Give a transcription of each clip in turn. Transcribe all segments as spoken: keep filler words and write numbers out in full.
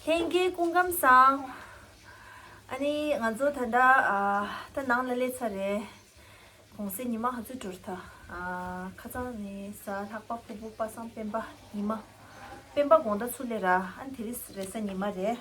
ལྷན་རྒྱས་སྐུ་ཁམས་བཟང་། ཨ་ནི་ང་ཚོ་ད་ལྟ་ཨ་ད་ནང་ལ་སླེབས་ཚར་རེད། གུང་སེང་ཉི་མ་ག་ཚོད་འགྲོ་རེད་ད། ཨ་ཁ་སང་ནས་གཟའ་ལྷག་པ་ཕུར་བུ་པ་སངས་སྤེན་པ་ཉི་མ། སྤེན་པ་དགོང་དག་ཚུར་སླེབས་ར། ཨ་ནི་དེ་རིང་རེས་གཟའ་ཉི་མ་རེད།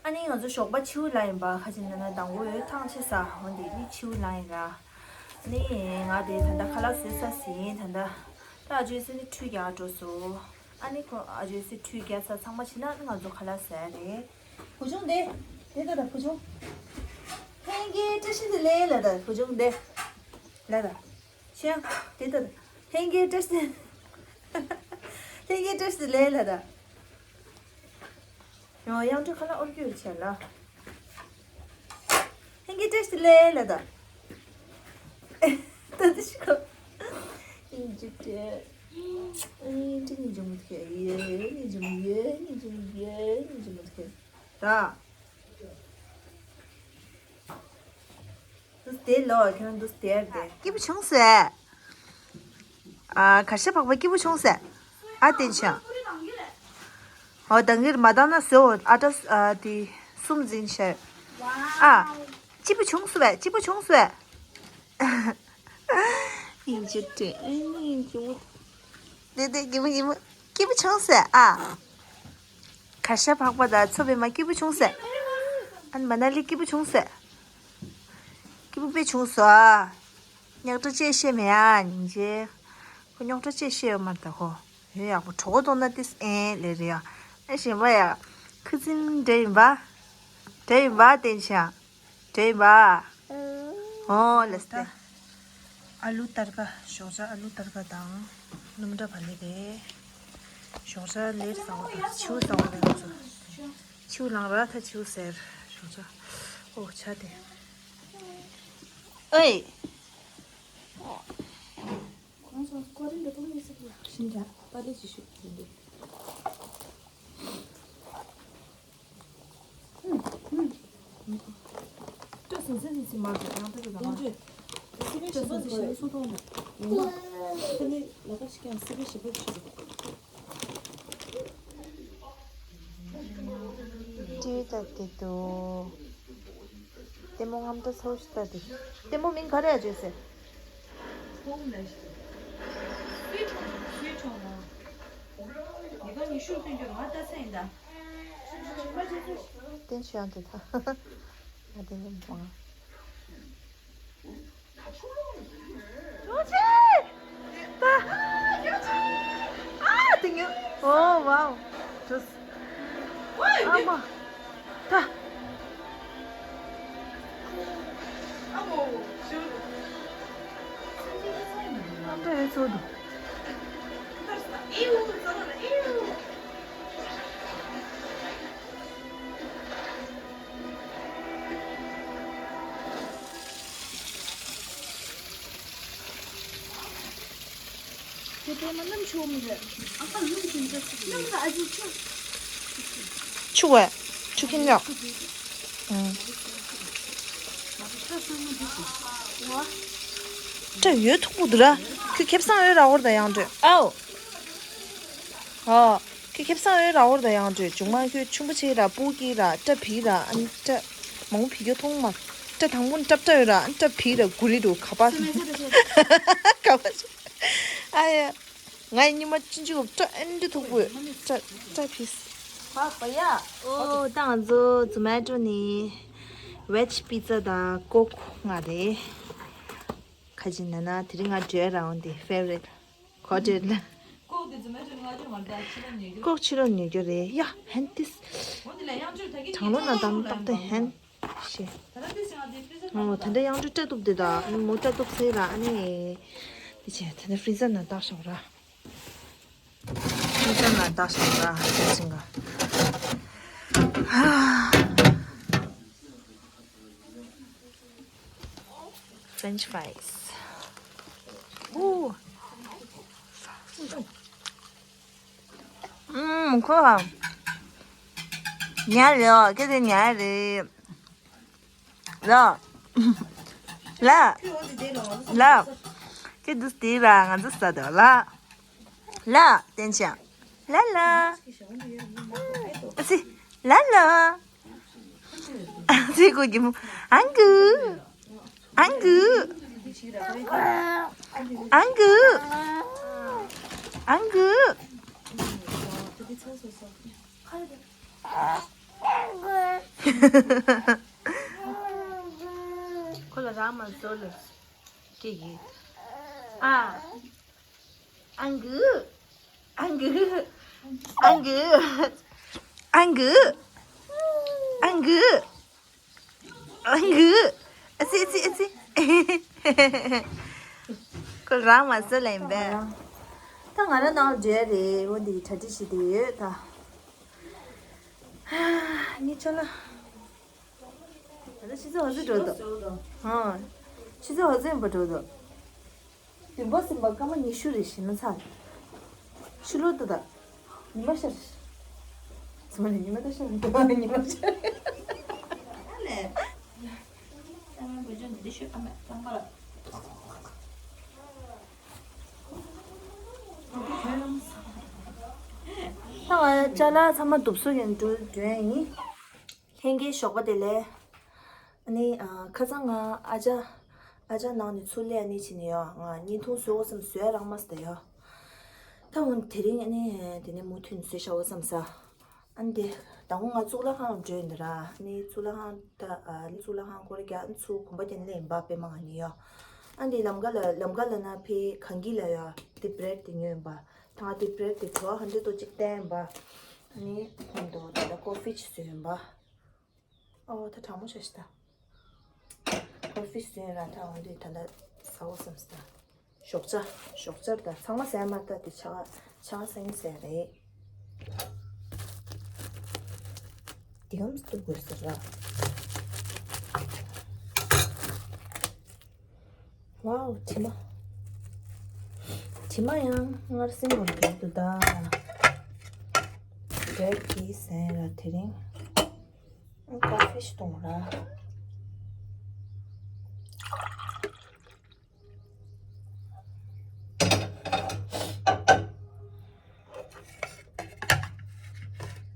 ཨ་ནི་ང་ཚོ་ཞོགས་པ་ཕྱི་པོ་ལངས་ཡིན་པ། ཁ་ཅིག་ན་ན་དང་པོ་འོད་ཐང་ཆད་ས། འོ་འདི་ནི་ཕྱི་པོ་ལངས་ཡིན་ར། ཨ་ནི་ང་དེ་ད་ལྟ་ཁ་ལག་བཟོས་ཚར་ཟིན། ད་ལྟ་ད་ཨ་ཇོ་སི་ནི་ཁྲུས་རྒྱག་འགྲོ་སོང་། ཨ་ནི་ཁོ་ཨ་ཇོ་སི་ཁྲུས་རྒྱག་ཚར་ཚང་མ་ཕྱིན་ན་ཨ་ནི་ང་ཚོ་ཁ་ལག་ཟ་ཡ་རེད། བུ་ཆུང་དེ། དེ་ལྟ་ད་བུ་ཆུང་། ལྷན་རྒྱས་བཀྲ་ཤིས་བདེ་ལེགས་ལ་ད་བུ་ཆུང་དེ། ལ་ད། ཤ། དེ་ལྟ་ད། ལྷན་རྒྱས་བཀྲ་ཤིས། ལྷན་རྒྱས་བཀྲ་ཤིས་བདེ་ལེགས་ལ་ད། ཡང་དྲུག་ཁ་ལག་ཨོར་ཀྱོར་བྱས་ལ། ལྷན་རྒྱས་བཀྲ་ཤིས་བདེ་ལེགས་ལ་ད། ད་དེ་ཤི་ཁོ། ཨིན་ཇི་ཏེ། ཨིན་ཇི་ནི་ཇུང་ཏེ་ཡེ་ནི་ཇུང་ཡེ་ནི་ཇུང་ཡེ་ནི་ཇུང་ཏེ། ད། དུས་དེ་ལོ་ཁྱོད་དུས་དེར་དེ། སྐྱིད་པོ་བྱུང་སོང་། ཨ། གར་ཞ་བག་པ་སྐྱིད་པོ་བྱུང་སོང་། ཨ་བསྟན་ཆ། ཨོ་ད་ངེར་མ་བཏང་ན་བཟོ། ཨ་ཏྲ་ཨ་དེ་གསུམ་འཛིན་ཤར། ཨ། སྐྱིད་པོ་བྱུང་སོང་བས། སྐྱིད་པོ་བྱུང་སོང་བས། ཨིན་ཇི་ཏེ་ཨིན་ཇི་མོ། དེ་དེ་སྐྱིད་པོ་སྐྱིད་པོ་སྐྱིད་པོ་བྱུང་སོང་ཨ། གར་ཞ་བག་པ་དང་མཚོ་པདྨ་སྐྱིད་པོ་བྱུང་སོང་། ཨན་མ་ན་ལི་སྐྱིད་པོ་བྱུང་སོང་། སྐྱིད་པོ་དཔེ་བྱུང་སོང་ཨ། རྙོག་དྲ་ཅི་བཤད་མེད་ཨ། སྙིང་རྗེ། ཁོ་རྙོག་དྲ་ཅི་བཤད་ཡོད་མ་རེད་ད་ཁོ། ཡོད་ཡག་པོ་གྲོགས་པོ་མཐོང་ན་ཏིས་ཨེ་ལེ་རེད་ཡ། ཨ་གཞན་པ་ཡ། ཁུ་ཚིན་འདྲ་ཡིན་པ། འདྲ་ཡིན་པ་བསྟན་ཆ། འདྲ་ཡིན་པ། ཨོ་ལེ་སྟེ། ཨ་ལུ་ཏར་ཀ། ཞོགས་ཇ་ཨ་ལུ་ཏར་ཀ་དང་། སྣུམ་འདྲ་བ་ལེ་རེད། ཞོགས་ཇ་ལེར་ཟ་བ་དང་ཆུ་ཟ་བ་ལེ་ང་ཚོ། ཆུ་ལངས་ར་ད་ཆུ་ཟེར། ཞོགས་ཇ། ཨོ་ཆ་དེ། ཨེ། ཁོང་ཚོ་སྐོར་རིང་གི་ཐོག་ནས་སུ་ཡག་ཤིན་ཏུ་པ་ལེ་ཅི་ཤུགས་ཡིན་འདུག་སྐྲ་སིང་སིང་སིང་སིང་མར་འགྲོ་ཡང་ད་ཅི་དང་། སྐྲ་སིང་སིང་སིང་སུ་མཐོང་འདུག་ཡོང་བ། ཁ་ནི་ལ་ཁ་ཞིག་ཀྱང་སི་པེ་ཞིག་པོ་ཞིག་ཏི་ད་ཏི་ཏོ། ལྟད་མོ་རྔམ་སྒྲ་ཚ་བོ་ཞིག་ལྟ་དུས། ལྟད་མོ་མིང་ག་རེ་ཡ་བརྗོད་ཟེར། ཧོམ་ལ་ཞིག་སུའི་ཁྲོང་སུའི་ཁྲོང་ནང་། ཉི་མ་ཉི་ཤུ་སྟོན་རྒྱུ་ང་ལྟ་ས་ཡིན་ད། བསྟན་ཆོས་ཡང་དེ་ད། ང་དེ་ནི་མ། ཅོ་ཅེ། ད། ཅོ་ཅེ། ཨ་དེ་ཉོ། ཨོ་ཝའོ། ཅོས། ཨ་མ། ད། ཨ་མ་ཡོད་ཚོད་འདུག་དེ་པད་མ་སྣུམ་ཆུ་མི་རེད། ཨ་ཁ་སྣུམ་ཆུ་མི་རེད། སྣུམ་ལ་ཨ་ཅེ་ཆུ། ཆུ་བས། ཆུ་ཁྱིམ་ཡོད། ཨང་། སྐྲ་ཡོད་ཐུག་པོ་འདུག་ར། ཁྱོད་ཁེབས་སང་འོད་ར་འོར་ད་ཡང་འདྲི། ཨའོ། ཨོ། ཁྱོད་ཁེབས་སང་འོད་ར་འོར་ད་ཡང་འདྲི། ཇུང་མ་ཁྱོད་ཆུང་པོ་ཆེ་ར་སྤུ་གི་ར་སྐྲ་བི་ར། ཨ་ནི་སྐྲ་མང་པོ་བི་རྒྱུ་མཐོང་མ། སྐྲ་དང་པོ་ནི་སྐྲ་སྐྲ་ཡོད་ར། ཨ་ནི་སྐྲ་བི་ར་གུ་རི་འདུག་ག་པ། ག་པ། ཨ་ཡ། ང་ཡི་ཉི་མ་ཅི་འཇུག་སྐྲ་ཨེ་འདྲ་མཐུག་པོས། སྐྲ་སྐྲ་ཕིས། ཨོ་ད་ང་ཚོ་ཛོ་མེ་ཊོ་ནས་ཝེཇ་པི་ཛ་དང་ཀོག་ང་རེད། ཁ་ཅིག་ན་ན་དེ་རིང་ང་འགྲོ་རང་དེ་ཕེ་ཝ་རིཊ་ཁོ་ཊེལ་ལ། ཀོག་ཕྱི་ལོགས་ཉོ་རྒྱུ་རེད་ཡ། ཧན་ཏིས་གྲང་ལོ་ན་དམ་ཏོག་ཏེ་ཧན། ཤེ། ཨོ་ད་འདྲ་ཡང་འདྲ་སྐྲ་གཏུབ་དེ་དང་མོ་སྐྲ་གཏུབ་ཟེར་ར། ཨ་ནི་དེ་བྱས་ད་འདྲ་ཧྥི་རི་ཛར་ནང་བཏགས་ཤོག་ར། ཧྥི་རི་ཛར་ནང་བཏགས་ཤོག་ར། དེ་བཞིན་ག French fries. ཨུ། ཨུམ། ཁོ་ཉལ་རེད། ཨོ་ཁྱེད་དེ་ཉལ་རེད། ལ། ལ། ལ། ཁྱེད་དུས་དེ་ར་ང་ཚོ་ས་དོ་ལ། ལ། བསྟན་ཆ། ལ་ལ། ཨ་ཙི། ལ་ལ། ཨ་ཙི་ཁོ་གི་མོ། ཨང་གུ། ཨང་གུ། ཨང་གུ། ཨང་གུ། ཁོ་ལ་རང་མ་བཟོ་ལ་སྐྱེ་གི། ཨ། ཨང་གུ། ཨང་གུ། ཨང་གུ། ཨང་གུ། ཨང་གུ། ཨང་གུ། ཨ་ཙི་ཨ་ཙི་ཨ་ཙི། ཁོ་རང་མ་བཟོ་ལ་ཡིན་པས། ད་ང་རང་ནང་འབྲེལ་རེད། འོ་འདི་གྲ་སྒྲིག་བྱེད་དུ་ཡོད་ད། ནི་ཆོ་ལ། ད་ལྟ་ཆུ་ཚོད་ཧ་ཟི་འགྲོ་འདུག་ཧང་། ཆུ་ཚོད་ཧ་ཟི་ཡིན་པ་འགྲོ་འདུག་བདུན་པ་སེམས་པ་སྐར་མ་ཉི་ཤུ་རེ་བཞིན་ན་ཚར། ཕྱི་ལོགས་ཏུ་ད། ཉི་མ་ཤར། ཚོ་ནི་ཉི་མ་ད་ཤར་མི་འདུག་ཉི་མ་ཤར། ཨ་ལས། ཨ་མའི་བུ་ཆུང་འདི་ཤོད་ཨ་མས་རྐང་པ་ལ། ད་ང་ཅ་ལག་ཚང་མ་འདུག་སེ་ཡིན་འགྲོ་འགྲོ་ཡིན། ལྷན་རྒྱས་ཞོགས་པ་བདེ་ལེགས། ཨ་ནི་ཨ་ཁ་སང་ང་ཨ་ཅག་ཨ་ཅག་ནང་ནས་ཚུར་སླེབས་ནས་ཕྱིན་ནས་ཡོད། ང་བརྙན་ཐུང་བཟོ་བསམ་བཟོ་ཡ་རག་མ་སོང་ད་ཡོད། ད་འོ་དེ་རིང་ཨ་ནི་དེ་ནས་མུ་མཐུད་ནས་བཟོས་བཞག་བསམ་ས། ཨ་ནི་དེ་དང་པོ་ང་གཙུག་ལག་ཁང་ལ་འགྲོ་ཡིན་ད་ར། ཨ་ནི་གཙུག་ལག་ཁང་ད་ཨ་གཙུག་ལག་ཁང་སྐོར་རྒྱག་ཨ་ནི་ཚུར་གོམ་པ་རྒྱག་ནས་སླེབས་ཡིན་པ་པད་མ་ང་གཉིས་ཡོད། ཨ་ནི་དེ་ལམ་ཁ་ལ་ལམ་ཁ་ལ་ན་ཕའི་གངས་སྐྱིད་ལ་ཡོད་དེ་བྷི་རེཌ་དེ་ཉོས་ཡིན་པ། ད་ང་དེ་བྷི་རེཌ་དེ་གྲོ་ཧན་ཌེ་ཌ་ཏོ་གཅིག་བསྟན་པ། ཨ་ནི་ཁོང་དུ་ད་ལྟ་ཀོ་ཕི་ཅིག་བཟོས་ཡིན་པ། ཨོ་ད་གྲང་མོ་ཤ་ཤི་ད། ཀོ་ཕི་བཟོས་ཡིན་ར་ད་འོ་འདི་ད་ལྟ་ཟ་འོ་བསམ་སི་ད། ཞོགས་ཇ་ཞོགས་ཇར་ད་ཚང་མ་ཟས་མ་ད་དེ་ཆ་ཆ་ཟིང་ཟས་རེད། དེ་གམ་སྟུག་དགོས་ཟེར་ར། ཝའོ། དྲི་མ། དྲི་མ་ཡང་སྔར་སེམས་ངོར་འགྲོ་འདུག་ད། འདྲ་གི་ཟེར་ར་དེ་རིང་། ཀོ་ཕི་ཞིག་གཏོང་ར།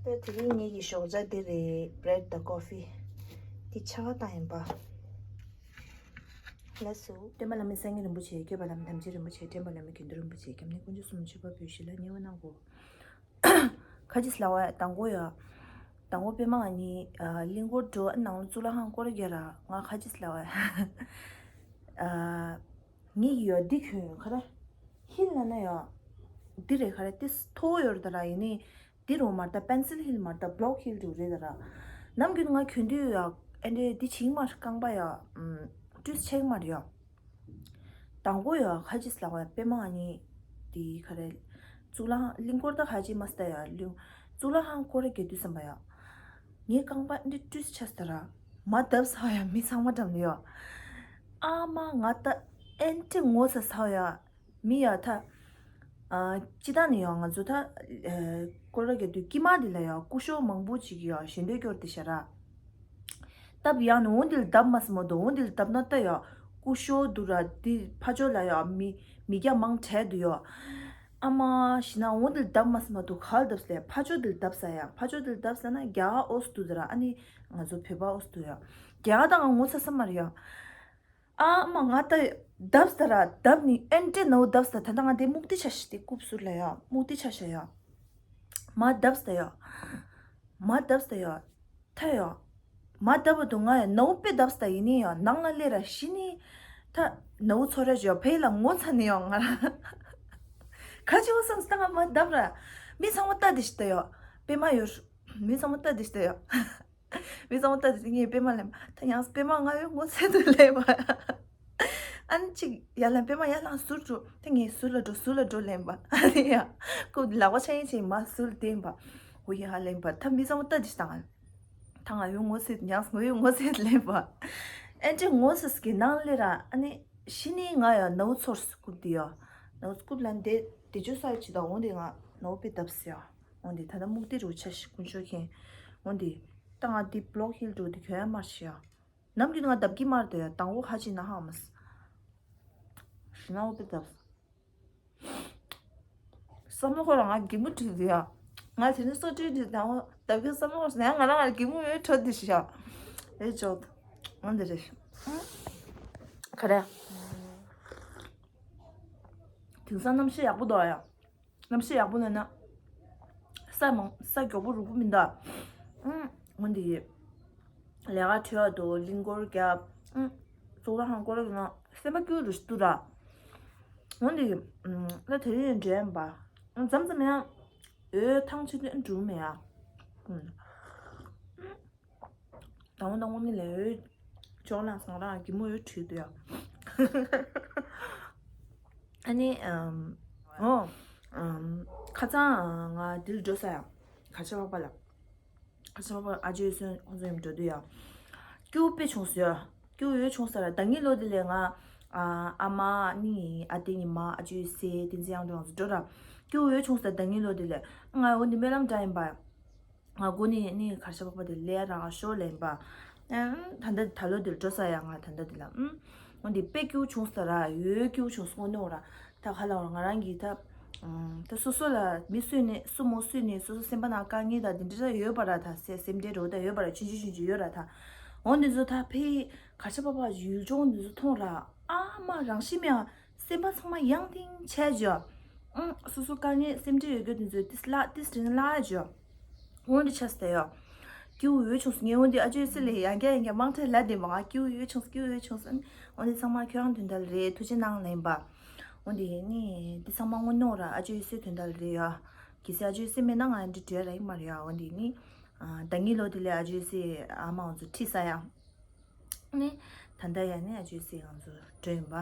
ད་དེ་རིང་ངེད་ཀྱི་ཞོགས་ཇ་འདི་རེད། བྷི་རེཌ་དང་ཀོ་ཕི། འདི་ཆ་ག་བཏང་ཡིན་པ། ལགས་སོ། སྟོན་པ་བླ་མེད་སངས་རྒྱས་རིན་པོ་ཆེ། སྐྱོབ་པ་བླ་མེད་དམ་ཆོས་རིན་པོ་ཆེ། འདྲེན་པ་བླ་མེད་དགེ་འདུན་རིན་པོ་ཆེ། སྐྱབས་གནས་དཀོན་མཆོག་གསུམ་མཆོད་པ་འབུལ་ཞིང་ལ་ཉེ་བར་གནང་གོ། ཁ་ཅིག་ལ་བ་དང་པོ་ཡ། དང་པོ་པད་མ་ང་གཉིས་གླིང་སྐོར་འགྲོ་ནང་ལ་གཙུག་ལག་ཁང་སྐོར་རྒྱག་ར་ང་ཁ་ཅིག་ལ་བ། ངེད་ཀྱི་ཡོད་འདི་གྱོན་ཡོད་ཁ་ར། ཧིལ་ལ་ན་ཡོད། འདི་རེད་ཁ་ར་ཏིས་མཐོ་བོ་ཡོད་རེད་ད་ར། ཡིན་ནི་འདི་རོ་མ་རེད་ད། པེན་སིལ་ཧིལ་མ་རེད་ད། བྷི་ལོག་ཧིལ་འདྲ་རེད་ད་ར། ནམ་རྒྱུན་ང་གྱོན་དུས་ཡོད་ཨེ་འདྲས་འདི་བྱིངས་མ་རེད་རྐང་པ་ཡོད། ཏུས་ཆེག་མ་རེད་ཡོད། དང་པོ་ཡོད་ཁ་ཅིག་ལ་བ་པད་མ་ང་གཉིས་འདི་ཁ་ར། གཙུག་ལག་ཁང་གླིང་སྐོར་ད་ཁ་ཅིག་མ་སྟ་ཡོད་གླིང་གཙུག་ལག་ཁང་སྐོར་ར་རྒྱག་དུས་བསམ་པ་ཡོད། ངའི་རྐང་པ་འདི་ཏུས་ཆེ་སྟ་ར། མ་བརྡབས་ས་ཡ་མི་ཚང་མ་འགྲམ་ལ་ཡོད། ཨ་མ་ང་ད་ཨེན་ཏི་ངོ་ཚ་ས་ཡ། མི་ཡ་ཐ། ཨ་ཅི་ད་ནི་ཡོད་ང་ཚོ་ད། ཨ་སྐོར་ར་རྒྱག་དུས་དཀྱིལ་མ་འདི་ལ་ཡོད་སྐུ་ཞོགས་མང་པོ་ཅིག་ཡོད་ཞེ་འདོད་སྐྱོར་དེ་ཤ་ར། སྟབས་ཡག་ནི་འོ་འདི་ལ་བརྡབ་མ་སི་མ་དོ། འོ་འདི་ལ་བརྡབ་ན་ད་ཡོད་སྐུ་ཞོགས་འདུག་ར། འདི་ཕ་ཇོ་ལ་ཡོད་མི་མི་སྐྱ་མང་དྲགས་འདུག་ཡོད། ཨ་མ་ཞི་ན་འོ་འདི་ལ་བརྡབ་མ་སི་མ་དོ་ག་ལ་བརྡབ་སི་ལས་ཕ་ཇོ་འདི་ལ་བརྡབ་ས་ཡ། ཕ་ཇོ་འདི་ལ་བརྡབ་ས་ན་རྒྱ་གར་ཨོ་སི་འདུག་ཟེར་ར། ཨ་ནི་ང་ཚོ་བོད་པ་ཨོ་སི་འདུག་ཡོད། རྒྱ་གར་ད་ང་ངོ་ཚ་ས་མ་རེད་ཡོད། ཨ་མ་ང་ད་བརྡབས་ད་ར་བརྡབས་ནི་ཨེན་ཏྲེ་ནའུ་བརྡབས་ད། ད་ང་དེ་མུག་ཏི་ཆ་ཤི་དེ་རྐུབ་ཟུར་ལ་ཡ་མུག་ཏི་ཆ་ཤ་ཡ། མ་བརྡབས་ད་ཡ། མ་བརྡབས་ད་ཡ། ཐ་ཡ། མ་བརྡབས་པ་དུ་ང་ཡ་ནའུ་པེ་བརྡབས་ད་ཡིན་ནི་ཡ་ནང་ལ་སླེབས་ར་ཤི་ནི། ད་ནའུ་ཚོ་ར་ཞོ་ཕེ་ལ་ངོ་ཚ་ནི་ཡ་ང་ར། ཁ་ཅིག་བ་སང་ད་ང་མ་བརྡབས་ར། མི་ཚང་མ་ལྟ་དེ་ཤི་ད་ཡ། པེ་མ་ཡོད། མི་ཚང་མ་ལྟ་དེ་ཤི་ད་ཡ། མི་ཚང་མ་ལྟ་དེ་ངས་པད་མ་ལེན་པ་ད་ཡང་པད་མ་ང་ཡོད་ངོ་ཚ་དུ་ལེན་པ། ཨ་ནི་གཅིག་ཡར་ལེན་པད་མ་ཡར་ལངས་ཟུར་འགྲོ་ད་ངས་ཟུར་ལ་འགྲོ་ཟུར་ལ་འགྲོ་ལེན་པ། ཨ་ནི་ཡ་ཁོ་ལག་པ་འཆང་ཡིན་ཅིག་མ་ཟུར་བསྟན་པ། འོ་ཡ་ཧ་ལེན་པ་ད་མི་ཚང་མ་ལྟ་དེ་ད་ང་ད་ང་ཡོད་ངོ་ཚ་དུ་ཡང་ངོ་ཡོད་ངོ་ཚ་དུ་ལེན་པ། ཨེ་ཅེ་ངོ་ཚ་གི་ནང་ལེ་ར་ཨ་ནི་ཤི་ནི་ང་ཡ་ནའུ་ཚོར་སྐུབ་དེ་ཡ་ནའུ་སྐུབ་ལ་འདི་དེ་ཅོ་ས་ཡ་ཅི་ད་འོ་འདི་ང་ནའུ་པེ་བརྡབས་ཡ། འོན་ཏེ་ད་ལྟ་སྨུག་ཏི་རུ་ཆ་ཞིག་ཀུན་སྤྱོད་མཁན། འོན་ཏེ་ད་ང་འདི་བི་ལོག་ཧིལ་འགྲོ་འདི་གྱོན་ཡ་མར་ཤི་ཡ། ནམ་རྒྱུན་ང་བརྡབ་ཀྱི་མར་དོ་ཡ་དང་པོ་ཧ་ཅི་ན་ཧ་མ་སི། ཞི་ན་འོ་པེ་བརྡབས། བསམ་བློ་ཁོ་རང་ང་གི་མུ་ཁྲིད་དེ་ཡ། ང་དེ་ནི་སོ་ཁྲིད་དེ་དང་པོ། ད་གིན་བསམ་བློ་ནས་ང་རང་ལ་གད་མོ་ཡོད་འཕྲོ་འདི་ཤི་ཤག་རེད་ཅོག་འོན་འདི་རེད། ག་རེ། དེང་སང་གནམ་གཤིས་ཡག་པོ་འདུག་ཡ། གནམ་གཤིས་ཡག་པོ་ན་ན། ས་མང་ས་མགྱོགས་པོ་རུབ་པོ་མི་འདུག་ཨང་། འོན་འདི་ཡི། ལས་ཀ་བྲེལ་བ་འདུག་གླིང་སྐོར་རྒྱབ། ཨང་། ཙོག་ལ་ཧང་སྐོར་གི་ན་སེམས་པ་སྐྱོ་རུ་ཞིག་འདུག་ར། འོན་འདི་ཡི། ལ་དེ་རིང་འདྲེན་པ། མཚམས་མཚམས་ཡང་། འོས་ཐང་ཆེ་དོན་འགྲུབ་མེད་ཡ། ཨང་། དང་པོ་དང་པོ་ནི་ལས་འོས་ཅོག་ལ་སང་རང་གི་མོ་འོས་ཁྲིད་དུ་ཡ། ཨ་ནི་ཨམ་ཨོ་ཨམ་ཁ་སང་ང་འདིར་འགྲོ་ས་ཡ། གར་ཞ་པགས་པ་ལ། གར་ཞ་པགས་པ་ཨ་ཅོའི་སོན་ཁོང་ཚོ་ཡུམ་འགྲོ་དུས་ཡ། སྐྱུ་དཔེ་བྱུང་སོང་ཡ། སྐྱུ་འོས་བྱུང་ས་ར་ད་ངའི་ལོ་དེ་ལས་ང་ཨ་ཨ་མ་ནི་ཨ་ཏི་ཉི་མ་ཨ་ཅོའི་སྲས་བསྟན་འཛིན་དབྱངས་སྒྲོན་ང་ཚོ་འགྲོ་ར། སྐྱུ་འོས་བྱུང་ས་ད་ངའི་ལོ་དེ་ལས་ང་འོ་འདི་སྨོན་ལམ་འདྲ་ཡིན་པ། ང་དགོ་ནི་ནི་གར་ཞ་པགས་པ་དེ་ལས་རང་ཤོར་ལེན་པ། ཨམ། ད་ལྟ་ད་ལོ་འདིར་འགྲོ་ས་ཡ་ང་ད་ལྟ་འདི་ལ་ཨམ། འོ་འདི་དཔེ་སྐྱུ་བྱུང་ས་ར་ཡོད་སྐྱུ་བྱུང་སོང་ནོ་ར། ད་ཁ་ལ་བ་ང་རང་གི་ད་ཨམ། ད་སོ་སོ་ལ་མི་གསོད་ནས་སོ་མོ་གསོད་ནས་སོ་སོ་སེམས་པ་ནང་དཀའ་ངལ་ད་འདི་འདྲ་ཡོད་པ་ར། ད་སེ་སེམས་ཁྲལ་འགྲོ་ད་ཡོད་པ་ར་ཆུང་ཆུང་ཆུང་ཆུང་ཡོད་ར་ད། འོ་འདི་ཚོ་ད་ཕེ་གར་ཞ་པགས་པ་ཡུལ་ལྗོངས་འདི་ཚོ་མཐོང་ར། ཨ་མ་རང་ཤི་མེད་ཨ། སེམས་པ་ཚང་མ་ཡང་ཏིང་ཆད་འཇོ། ཨང་། སོ་སོ་དཀའ་ངལ་སེམས་ཁྲལ་ཡོད་རྒྱུ་དེ་ཚོས་ཏིས་ལ་ཏིས་དྲན་ལ་འཇོ། འོན་ཏེ་ཆ་སྟེ་ཡོ། སྐྱིའུ་འོས་བྱུང་སོང་ངས། འོན་ཏེ་ཨ་ཅོའི་སྲས་ལ་ཡང་བསྐྱར་ཡང་བསྐྱར་དམངས་ཁྲལ་ལ་བསྡད་མ་ང་སྐྱིའུ་འོས་བྱུང་སོང་། སྐྱིའུ་འོས་བྱུང་སོང་། འོན་ཏེ་ཚང་མ་ཁྱོད་རང་དོན་དག་ལ་རེད། ཐུགས་རྗེ་གནང་ལེན་པ། འོན་ཏེ་ནི་འདི་ཚང་མ་དངོས་གནས་ར་ཨ་ཅོའི་སྲས་དོན་དག་ལ་རེད་ཡ། གལ་སྲིད་ཨ་ཅོའི་སྲས་མེད་ན་ང་འདི་བྲོས་ར་ཡིན་མ་རེད་ཡ། འོན་ཏེ་ནི། ད་ངའི་ལོ་དེ་ལ་ཨ་ཅོའི་སྲས་ཨ་མ་འོ་ཚོ་ཁྲིད་ས་ཡ། ནི། ད་ལྟ་ཡང་ནི་ཨ་ཅོའི་སྲས་ང་ཚོ་འགྲོ་ཡིན་པ།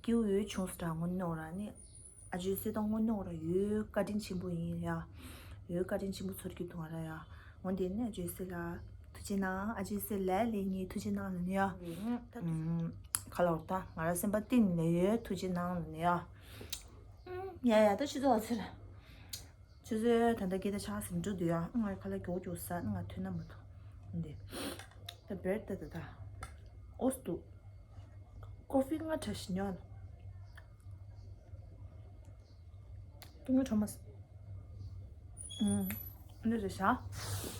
སྐྱིའུ་འོས་བྱུང་སོང་དྲ་དངོས་གནས་ར་ནི། ཨ་ཅོའི་སྲས་དང་དངོས་གནས་ར་ཡོད་བཀའ་དྲིན་ཆེན་པོ་ཡིན་ཡ། ཡོད་བཀའ་དྲིན་ཆེན་པོ་ཚོར་གྱི་འདུག་ང་ར་ཡ། འོན་ཏེ་ནི་ཨ་ཅོའི་སྲས་ལ་ཐུགས་རྗེ་གནང་། ཨ་ཅོའི་སྲས་ལ་ལས་ངས་ཐུགས་རྗེ་གནང་ལ་ནི་ཡ། ཨུམ། ཁ་ལོར་ད་ང་ར་སེམས་པ་གཏིང་ནས་ཡོད་ཐུགས་རྗེ་གནང་ལ་ནི་ཡ། ཨུམ། ཡ་ཡ་ད་ཆུ་ཚོད་ཨ་ཚོད་ར། ཆུ་ཚོད་ད་ལྟ་སྐད་ཆ་ཆགས་ཟིན་འགྲོ་འདུག་ཡ། ང་ཁ་ལག་མགྱོགས་མགྱོགས་ཟ་ང་ཐོན་ན་མ་ཐུབ་འདི། ད་བེར་ད་ད་ད། ཨོ་སྟུ། ཀོ་ཧྥི་ང་གྲ་ཞིག་ཉོ་ན། ཏུ་ང་གྲ་མ་ས། ཨུམ། འདི་རེད་ཤག